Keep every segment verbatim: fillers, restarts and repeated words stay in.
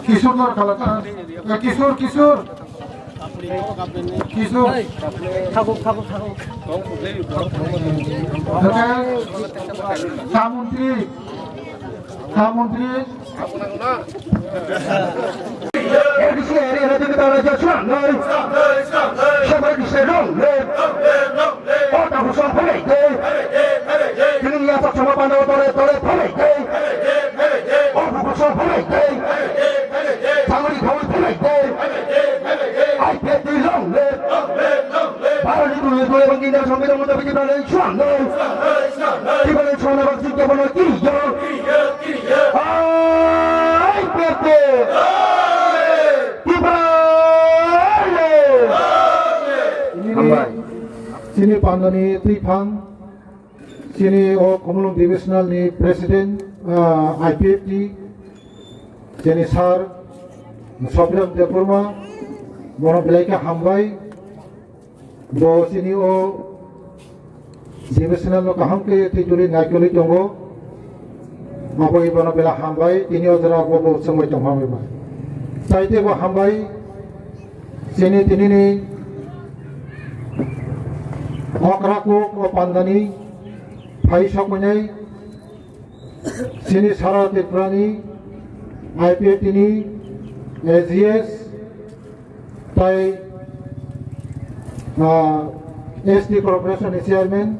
Kishor no khalata. Eh, Kishor, Kishor. Kishor. Thaguk, thaguk, thaguk. Oke. Samuntri. Samuntri. Bharoni dole dole bangkina sambil mutabik bale suang dole. Tibale suang na bangsi kebono kiri yo. Ai pete. Tibale. Hambai. Chini pandani twi phang. Chini o Khumulwng Divisional ni President, ah, I P F T, chini Sir Sobiram Debbarma, bono belai khe hambai. Bo chini o Divisional no kaham khe twi tuli naikolwi tongo. Abo bono belai hambai, tini o jora bo bo chwngbai tong hambai ba. Chai tei bo hambai, chini tini ni okra kuk o pandani phai sok manai. Chini sara Tripurani I P F T ni A G S tai, ah, S T Corporation ni Chairman,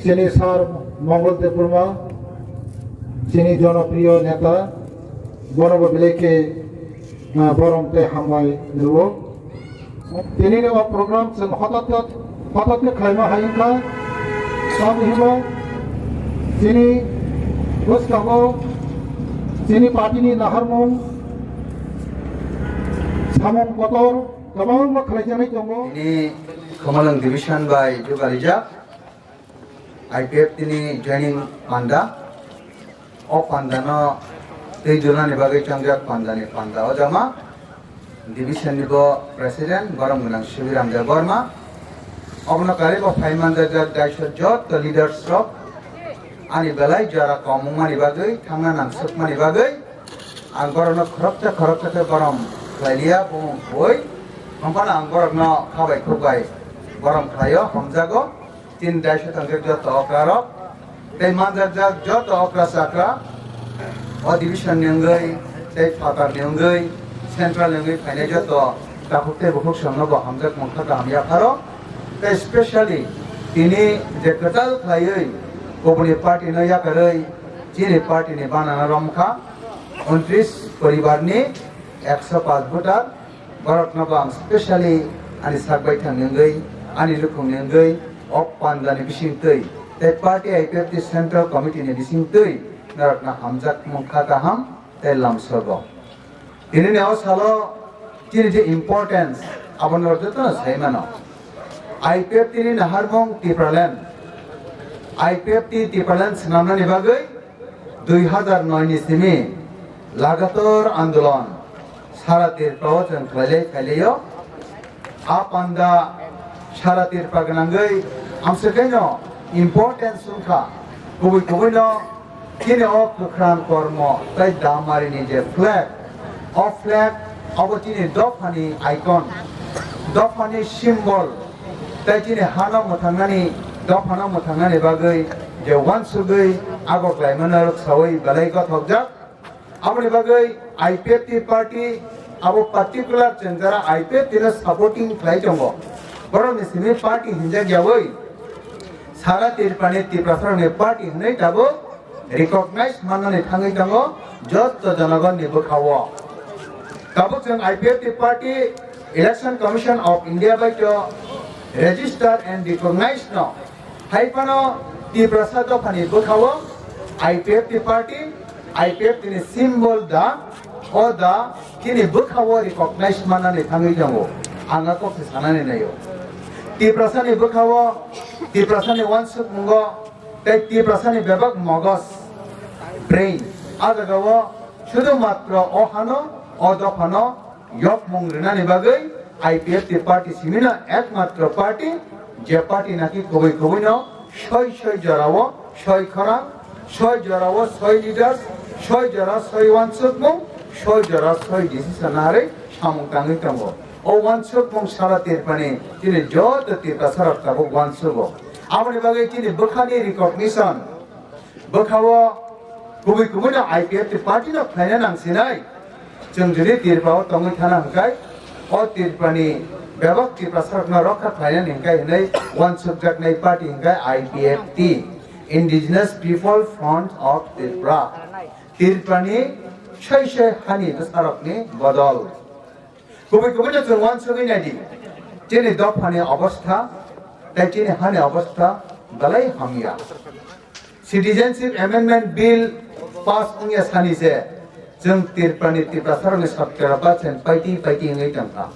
chini Sir Mongol Debbarma, chini jonopriyo neta, bono bo belai khe, ah, borom tei hambai rwo. Tini ni o program chwng hotat hotat khe khlaima hai wngkha. Tamni hwnba chini bwskango chini party ni naharmung samung kotor kwbangma khlaijaknai tongo. Tini Khumulwng Division bai jugarijak. I P F T ni joining panda. O panda no twi dunani bagwi chongjak panda ni panda o jama. Division ni bo president borom gwnang Subiram Debbarma. Obono kari bo phai manjak jak daisho joto leaders rok. Ani belai jora kom wngmani bagwi, thangna nangsukmani bagwi. Ang borokno khoroksa khoroksa khe borom khlai liya, bumung bui. Omophano ang borokno kha bai khuk bai borom khlaio, hamjago. Tin daisho tongkhe joto okra rok tei manjakjak joto okra chakra o division ni wngwi tei phatar ni wngwi central ni wngwi phainai joto takhuk tei bukhuk songno bo hamjakmung kha kaham yapharo tei specially tini je kwtal khlaiwi kubuni party no yakarwi chini party ni banana romkha untris poribar ni ekso paanch voter. Borokno bo ang specially ani sak baithang ni wngwi, ani nukhung ni wngwi, o panda ni bising twi, tei party I P F T Central Committee ni bising twi norokno hamjakmung kha kaham tei lamsogo. Tini ni o salo chini je importance abo norok jotono sai mano. I P F T ni naharmung Tipraland, I P F T Tipraland swnamnani bagwi dui hazar noi ni simi lagatar andolon sara Tripura o chwng khlailai khailai o. A panda sara Tripura gwnangwi amswkaino importance wngkha. Kubui kubui no chini o kwkhwrang kormo tei damari ni je flag, o flag abo chini dopha ni icon, dopha ni symbol. Tei chini hano mwthangnani, dophano mwthangnani bagwi je uansugwi abo khlaimano rwksaui belai gothokjak. Aboni bagwi I P F T party abo particular chwng jara I P F T no supporting khlai tongo. Borokni simi party hinjak yaui sara Tripurani Tiprasarokni party hinwi tabuk recognize mannani thangwi tongo joto jonogonni bwkhao. Tabuk chwng I P F T party Election Commission of India bai to register and recognize no. Hai phano Tiprasa dophani bwkhao I P F T party, I P F T ni symbol da, o da, chini bwkhao recognize mannani thangwi tongo. Ang a kok se sanani naio. Tiprasani bwkhao, Tiprasani uansukmungo, tei Tiprasani bebak mogos, brain, a jagao sudhu matro o hano, o dophano, yokmung rwnani bagwi I P F T party simino ekmatro party, je party naki kubui kubui no soi soi jorao soi khorang, soi jorao soi leaders, Soi jora soi uansukmung, soi jora soi decision narwi samung tangwi tongo. O uansukmung sara Tripurani chini joto Tiprasarok tabuk uansugo. Aboni bagwi chini bwkhani recognition, bwkhao kubui kubuino I P F T party no khlaina nang sinai. Chwng jodi Tripura o tongwi thana hwnkhe, o Tripurani bebak Tiprasarokno rokha khlainani hwnkhe hwnwi uansukjaknai party hwnkhe I P F T, Indigenous People Front of Tripura. Tripurani soi soi hani bwsarokni bodol. Kubui kubuino chwng uansugwi naidi, chini dophani obostha tei chini hani obostha belai hamya. Citizenship Amendment Bill pass wngya sani se chwng Tripurani Tiprasarokni sotkera percent paiti paiti wngwi tongkha.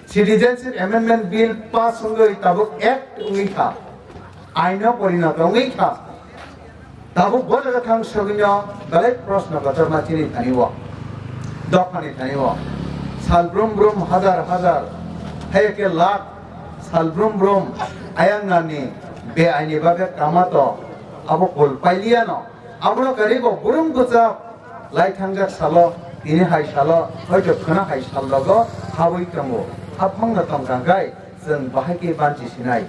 Citizenship Amendment Bill pass wngwi tabuk act wngwi kha, aino porinot wngwi kha. Tabuk bo jaga thang sogwino belai proshno kotorma chini thani o, dophani thani o. Sal brum brum, hajar hajar, hai khe lakh sal brum brum ayang nani be aini bagwi kamato, abo kul pailiyano. Abono karibo burum bwchap lai thangjak salo, tini hai salo, hoito khwna hai sal rogo habwi tongo. Hapmangno tongkha khe chwng bahai khe banchi sinai.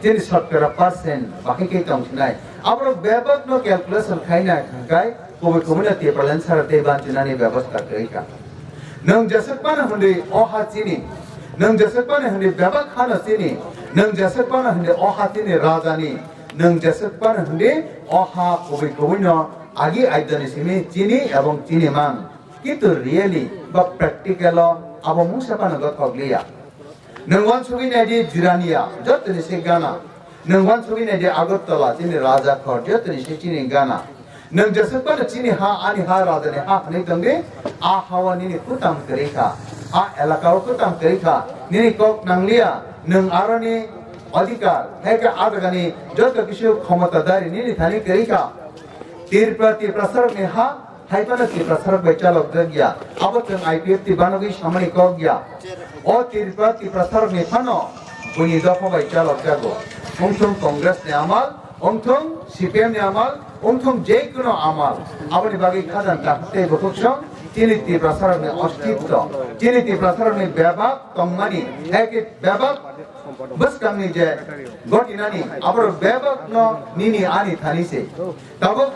Chini sotkera percent bahai khe tong sinai. Aborok bebakno calculation khaina kha khe kubui kubuino Tipraland sara tei banchinani bebostha kwrwi kha. Nwng jeswk phano hwnwi o ha chini, nwng jeswk phano hwnwi bebak hano chini, nwng jeswk phano hwnwi o ha chini rajani, nwng jeswk phano hwnwi o ha kubui kubuino agi aidani simi chini ebong chini mang. Kintu really ba practical o abo mungsa phano gothok liya. Nwng uansugwi naidi Jirania, jotoni se gana. Nwng uansugwi naidi Agartala, chini raja khor, jotoni se chini gana. Nwng jeswk phano chini ha, ani ha, rajani ha hwnwi tongdi, a ha-o nini kutam kwrwi kha, a elaka-o kutam kwrwi kha, nini kok nangliya, nwng aroni adhikar, hai khe a jagani joto kisu khomotadari nini thani kwrwi kha. Tripura, Tiprasarokni ha, hai phano Tiprasarok bai chalokjak ya. Abo chwng I P F T banogwi samani kok ya. O Tripura, Tiprasarokni phano buini dopha bai chalokjago. Wngthung Congress ni amal, wngthung C P M ni amal, wngthung je kono amal. Aboni bagwi khajang ta tei bukhuk song chini Tiprasarokni ostitto, chini Tiprasarokni bebak tongmani, hai khe bebak bwskangni je gotinani, aborok bebakno nini ani thani se. Tabuk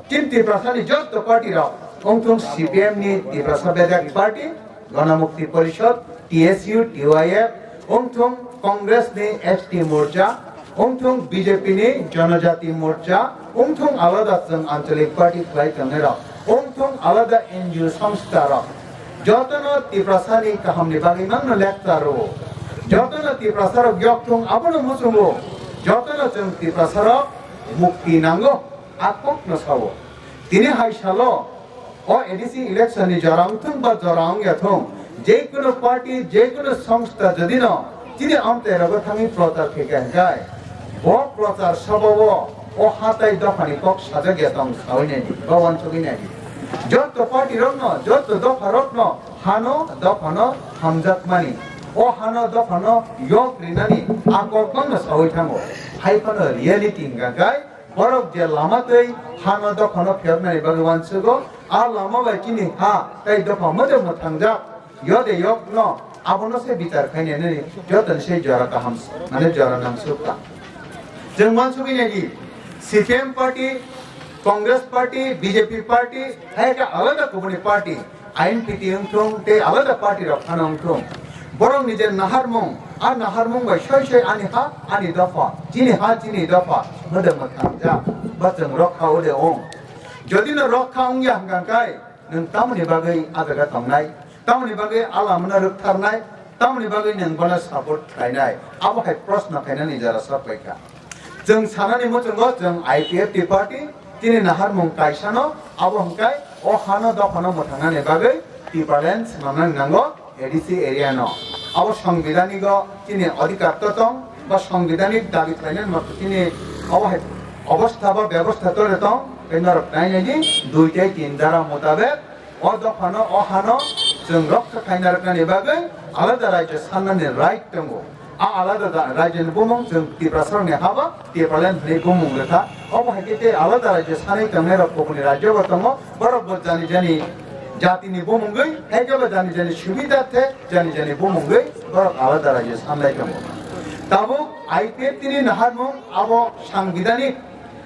chini Tiprasani joto party rok, wngthung C P M ni Tiprasa Bedek Party, Ganamukti Porishod, T S U, T Y F, wngthung Congress ni S T Morcha, wngthung B J P ni Janajati Morcha, wngthung alada chwng Anchalik Party khlai tongnai rok, wngthung alada N G O songstha rok. Jotono Tiprasani kahamni bagwi mangno lecture rwo. Jotono Tiprasarok yokthung abono muchungo. Jotono chwng Tiprasarok mukti nango, a kokno sao. Tini hai salo o A D C election ni jora wngthung ba jora wngya thung, je kono party, je kono songstha jodino chini amtairogo thangwi prochar khe kha hwnkhe, bo prochar sabha-o o hatai dophani kok sajak ya tong sawi naidi, ba uansugwi naidi. Joto party rokno, joto dopha rokno hano dophano hamjakmani, o hano dophano yok rinani a kok bangno sawi thango. Hai phano reality hwnkha khe borok je lama twi hano dophano phiyoknani bagwi uansugo, a lama bai chini ha tei dopha mwdwkma thangjak. Yode yokno abono se bichar khainani jotoni se jora kaham, mane jora nangsukha. Chwng uansugwi naidi, C P M party, Congress party, B J P party, hai khe alada kubuni party, I N P T wngthung tei alada party rok phano wngthung. Borokni je naharmung, a naharmung bai soi soi ani ha, ani dopha, chini ha, chini dopha, mwdwkma thangjak, ba chwng rokha ode wng. Jodi no rokha wngya hwnkha khe, nwng tamoni bagwi a jaga tongnai? Tamoni bagwi a lamano rwktharnai? Tamoni bagwi nwng bono support khlainai? Abo hai proshno khainani jora sok pai kha. Chwng sanani muchungo chwng I P F T party, chini naharmung kaisano, abo hwnkhe o hano dophano mwthangnani bagwi Tipraland swnamnani nango A D C area no. Abo songbidaniko chini adhikar to tong, ba songbidanik dabi khlainani motto chini abo hai obostha ba bebostha tole tong, tei norok nainai di dui tei tin dara mutabek o dophano, o hano chwng rokha khaina rwknani bagwi alada raijyo sannani right tongo. A alada da-, rajyoni bumung chwng Tiprasarokni haba Tipraland hwnwi bumung rwkha. Obo hai khe tei alada rajyo sanwi tongnairok kubuni rajyobo tongo, borokbo jani jani jatini bumungwi, hai khe bo jani jani subida the, jani jani bumungwi borok alada rajyo sanlai tongo. Tabuk I P F T ni naharmung abo sangbidanik,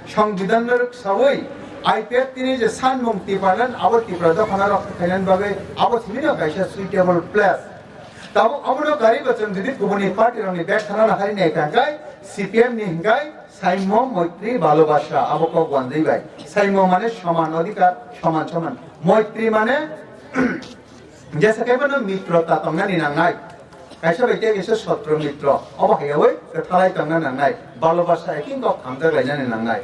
sangbidan rwksawi I P F T ni je sanmung Tipraland abo Tipra dophano rokha khainani bagwi abo simi no kaisa suitable place. Tabuk obono karwi bo chwng jodi kubuni party rokni bek thana nahari nai kha hwnkhe C P M ni hwnkhe saimo, moitri, balobasa abo kok wanjwi bai. Saimo mane soman odhikar, soman soman. Moitri mane jesa khe bono mitrota tongnani nangnai. Kaisa bai khe kaisa sotro mitro. Obo hai yawi kwthalai tongna nangnai. Balobasa ekhin kok hamjak lainani nangnai.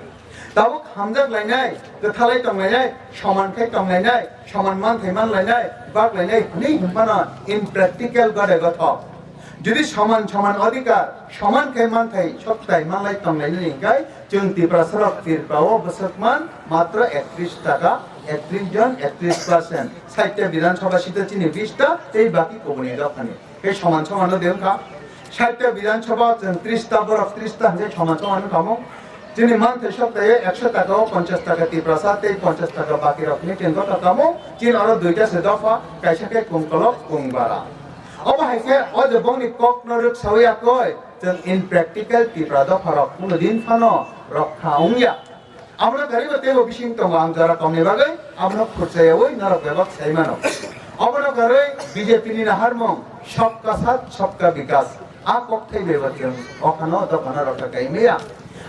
Tabuk hamjak lainai, kwthalai tong lainai, soman khai tong lainai, soman manthai man lainai, bak lainai hwnwi hwnphano impractical gode gothok. Jodi soman soman odhikar, soman khai manthai soktai manlai tong lainani hwnkhe chwng Tiprasarok Tripura o bwswk man matro ektris taka, ektris jon, ektris percent. Sait ta Bidhan Sabha seat o chini bis ta, tei baki kubuni dophani. Tei soman soman no de wngkha. Sait ta Bidhan Sabha chwng tris ta borok tris ta hwnkhe soman soman wngkha mo. Chini manthai sok taiyo ekso taka o ponchas taka Tiprasa tei ponchas taka baki rok hinwi chwng gotha kamo. Chini oro duita se dopha, kaisa khe Kungkolok, Kungbara. Obo hai khe o je bongni kok no rwksawi ya koi, chwng impractical Tipra dopha rok kuno din phano rok kha wngya. Abono karwi bo teibo bising tongo ang jora tongni bagwi, abono khurchayawi norok bebak sai mano. Obono karwi B J P ni naharmung, "Sabka Saath, Sabka Vikas." A kok thai bebak chwng o khano dophano rokha kai maya.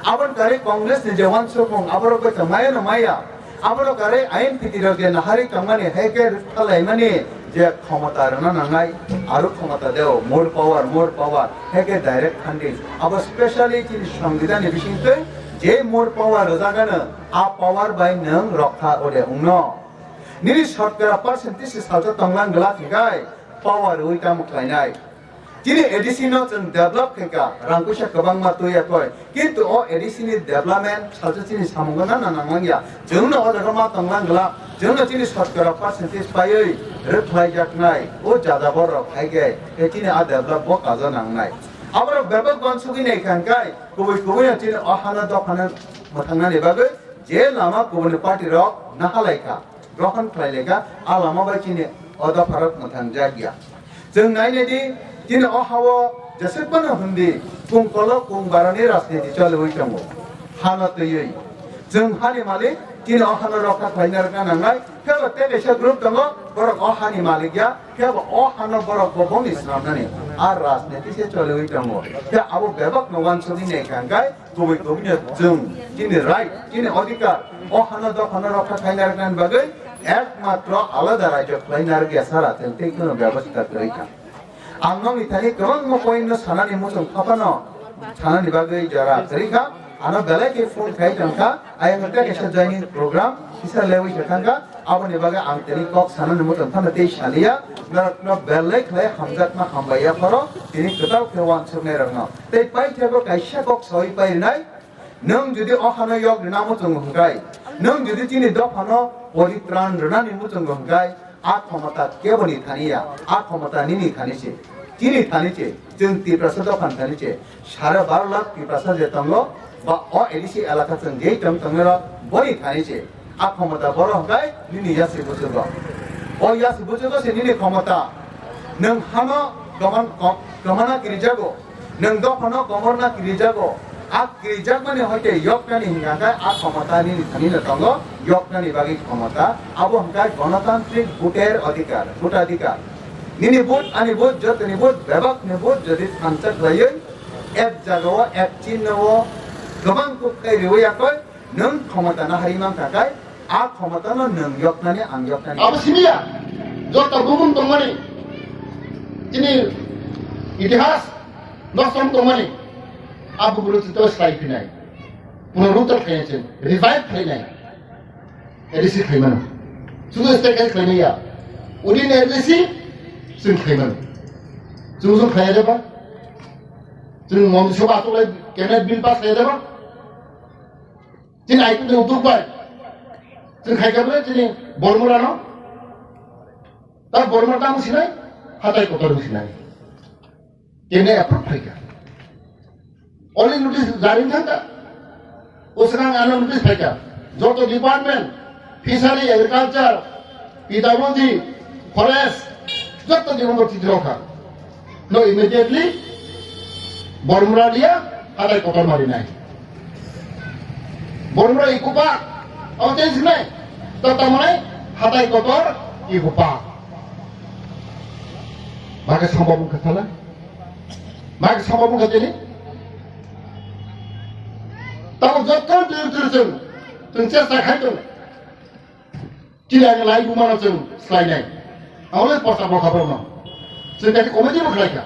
Aboni karwi Congress ni je wansukmung aborok bai tong maya no maya. Abono karwi I N P T rok je nahari tongmani hai khe rwkha laimani je khomota rwna nangnai, aro khomota deo, more power, more power, hai khe direct funding. Abo specially chini Songbidan ni bisingtwi je more power rwjagano, a power bai nwng rokha ode wngno. Nini sotkora percentage se salsa tonglang glak hinkhe power rwui tamo khlainai. Chini A D C no chwng develop khaikha, rang puisa kwbangma twiya koi, kintu o A D C ni development salsa chini samungo nana nangmangya. Chwngno o jaga ma tonglang glak, chwngno chini sotkora percentage paiwi rwkhlaijaknai, o jada borok hai khe, khe chini a develop bo kajo nangnai. Aborok bebak wansugwi naikha hwnkhe, kubui kubui no chini o hano dophano mwthangnani bagwi je lama kubuni party rok nahalaikha, grohon khlailaikha, a lama bai chini o dopharok mwthangjakya. Chwng nainai di, chini o hao jeswk phano hwndi, Kungkolok Kungbarani rajniti choliwi tongo. Hano twiwi. Chwng hani malik, chini o hano rokha khlaina rwkna nangnai. Khe bo tei kaisa group tongo, borok o hani malik ya, khe bo o hano borok bo bongni swnamnani. A rajniti se choliwi tongo. Khe abo bebak no wansugwi naikha hwnkhe, kubui kubui no chwng chini right, chini odhikar, o hano dophano rokha khlaina rwknani bagwi ekmatro alada rajyo khlaina rwkya sara chwng tei kheno bebostha kwrwi kha. Ang nokni thani kwbangma point no sanani muchung phaphano sanani bagwi jora kwrwi kha. Ano belai khe phone khai tongkha, ayang tei kaisa joining program kisa lewi se thangkha. Aboni bagwi ang tini kok sanani muchung phano tei saliya. Norokno belai khlai hamjakma hambai yapharo tini kwtal khe wansuknai rokno. Tei paithakgo kaisa kok sawi painai, nwng jodi o hano yok rwna muchungo hwnkhe, nwng jodi chini dophano poritran rwnani muchungo hwnkhe, a khomota keboni thani ya, a khomota nini thani se, chini thani se, chwng Tiprasa dophani thani se, sare baro lakh Tiprasa je tongo, ba o A D C elaka chwng jei tong tongnai rok, boni thani se. A khomota boro hwnkhe nini yasi buchugo. O yasi buchugo se nini khomota. Nwng hano goman-, ko-, gomana kirijago. Nwng dophano gomorna kirijago. A kirijakmani hoite yoknani hwnkha khe a khomota nini thanino tongo, yoknani bagwi khomota. Abo hwnkhe gonotantrik voter odhikar, vote adhikar. Nini vote, ani vote, jotoni vote, bebakni vote jodi thansa khlaiwi ek jagao, ek chinnao kwbang kuk khe riwi yakoi, nwng khomota nahari mankha khe, a khomotano nwng yoknani, ang yoknani. Abo simiya, joto bumung tongmani, chini itihas nosom tongmani, a bubulu chito slai phinai, punoruddhar khainai chwng, revive khainai, A D C khaimano. Sudu state khaimaya, udin A D C chwng khaimano. Chwng chwng khaya jaba, chwng Montri Sabha atok lai cabinet bill pass khaya jaba. Chini aitu chwng tuk bai. Chwng khai kha ble chini Bormorano. Ta Bormor tamo sinai, hatai kotor sinai. Kene approve khai kha. Already notice jari thangkha. Usrang ano notice phaikha. Joto department, fishery, agriculture, P W D, forest, joto department titi rokha. No immediately Bormra dia hatai kotor mari nai. Bormra ikupa, au tensi nai. Tatamai hatai kotor ikupa. Bage sambabung kathala. Bage sambabung katini. Tamo joto dir dir jeng, teng chesta khai tong. Chini ang lai bumano chwng slainai. Ang le posta bokha borno. Chwng kaisa committee bo khlaikha.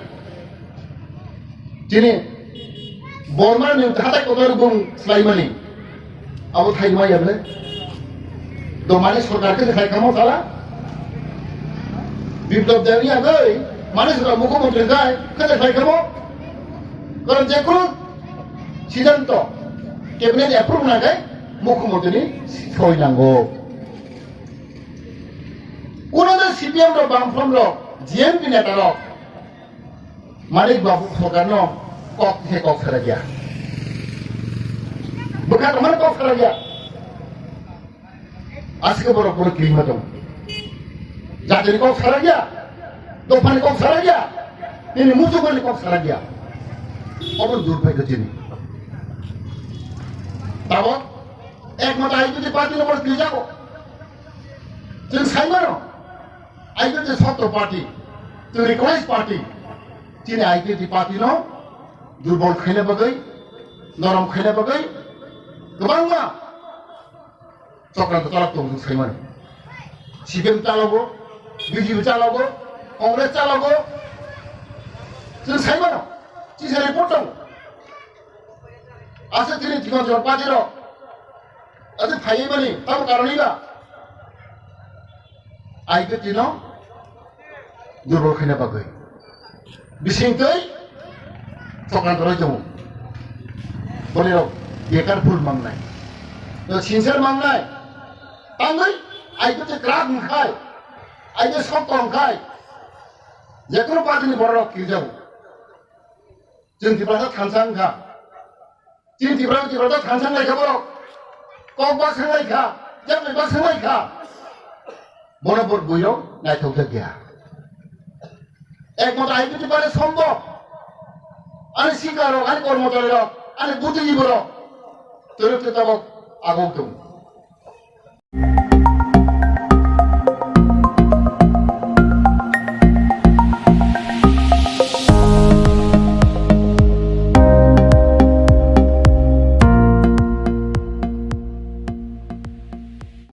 Chini Borma ni hatai kotor bung slaimani. Abo thaima ya bole. Do mani sorkar khe khai kamo sala. Biplab Debbarma goi mani sorkar mukhyamantri jai khe khai kamo. Karon je kono siddhanto cabinet approve na khai mukhyamantri ni soi nango. Kuno je C P M rok, Bamfront rok, G M P neta rok, Manik Babu sorkar no kok he kok sara gya. Bwkha rok mani kok sara gya. Aswk borok borok kirima tong. Jatini kok sara gya. Dophani kok sara gya. Nini muchukmani kok sara gya. Obo durphai khe chini. Tabok ekmata I P F T party no borok kijago. Chwng sai mano, I P F T sotto party, chwng recognized party, chini I P F T party no durbol khaina bagwi, norom khaina bagwi kwbangma chokranto chalok tongo chwng sai mano. C P M chalogo, B J P chalogo, Congress chalogo, chwng sai mano, chisa report tongo. Aswk chini Dhiman Jor party rok, aswk phaiwi mani, tamo karoni ba? I P F T no durbol khaina bagwi. Bisingtwi chokranto rwi tongo. Boni rok bekar phul mangnai. No sincere mangnai. Tangwi I P F T kwrak wngkhai, I P F T sokto wngkhai, jekono party ni borok rok kirjago. Chwng Tiprasa thansa wngkha. Chini Tiprasa, Tiprasa thansa wnglaikha borok. Kok baksa wnglaikha, jemai baksa wnglaikha. Bono bor buirok naithokjak ya. Ekmatro I P F T party sombhob. Ani sikarok, ani kormocharirok, ani budhijiborok. Twerok twe tabok agok tongo.